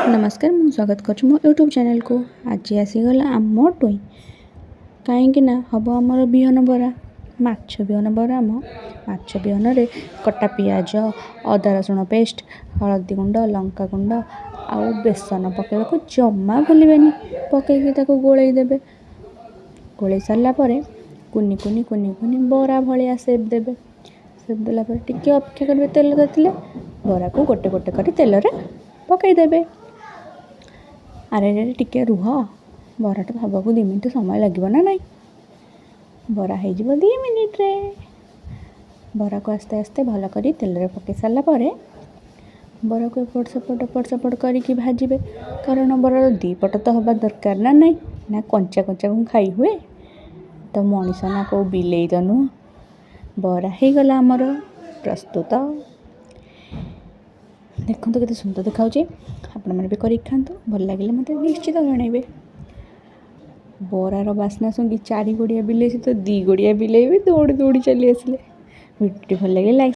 ନମସ୍କାର, ମୁଁ ସ୍ୱାଗତ କରୁଛି ମୋ ୟୁଟ୍ୟୁବ୍ ଚ୍ୟାନେଲ୍କୁ। ଆଜି ଆସିଗଲା ଆମ ଟୁଇଁ, କାହିଁକି ନା ହେବ ଆମର ବିହନ ବରା, ମାଛ ବିହନ ବରା। ଆମ ମାଛ ବିହନରେ କଟା ପିଆଜ, ଅଦା ରସୁଣ ପେଷ୍ଟ, ହଳଦୀ ଗୁଣ୍ଡ, ଲଙ୍କା ଗୁଣ୍ଡ ଆଉ ବେସନ ପକାଇବାକୁ ଜମା ଭୁଲିବେନି। ପକାଇକି ତାକୁ ଗୋଳେଇ ଦେବେ। ଗୋଳେଇ ସାରିଲା ପରେ କୁନି କୁନି କୁନି କୁନି ବରା ଭଳିଆ ସେପ୍ ଦେବେ। ସେପ୍ ଦେଲା ପରେ ଟିକେ ଅପେକ୍ଷା କରିବେ। ତେଲ ତାତିଲେ ବରାକୁ ଗୋଟେ ଗୋଟେ କରି ତେଲରେ ପକାଇଦେବେ। ଆରେ ଆରେ, ଟିକେ ରୁହ, ବରାଟା ହେବାକୁ 2 ମିନିଟ୍ ସମୟ ଲାଗିବ ନା ନାହିଁ? ବରା ହେଇଯିବ 2 ମିନିଟ୍ରେ। ବରାକୁ ଆସ୍ତେ ଆସ୍ତେ ଭଲ କରି ତେଲରେ ପକାଇ ସାରିଲା ପରେ ବରାକୁ ଏପଟ ସେପଟ ଏପଟ ସେପଟ କରିକି ଭାଜିବେ, କାରଣ ବରାର ଦୁଇ ପଟ ତ ହେବା ଦରକାର ନା ନାହିଁ? ନା କଞ୍ଚା କଞ୍ଚା କ'ଣ ଖାଇ ହୁଏ? ତ ମଣିଷ ନା କେଉଁ ବିଲେଇ ତ ନୁହଁ। ବରା ହେଇଗଲା ଆମର ପ୍ରସ୍ତୁତ। ଦେଖନ୍ତୁ କେତେ ସୁନ୍ଦର ଦେଖାହେଉଛି। ଆପଣମାନେ ବି କରିକି ଖାଆନ୍ତୁ। ଭଲ ଲାଗିଲେ ମୋତେ ନିଶ୍ଚିତ ଜଣାଇବେ। ବରାର ବାସ୍ନା ଶୁଙ୍ଘି ଚାରି ଗୋଡ଼ିଆ ବିଲେଇ ସହିତ 2 ଗୋଡ଼ିଆ ବିଲେଇ ବି ଦୌଡ଼ି ଦୌଡ଼ି ଚାଲି ଆସିଲେ। ଭିଡ଼ିଓଟି ଭଲ ଲାଗିଲେ ଲାଇକ୍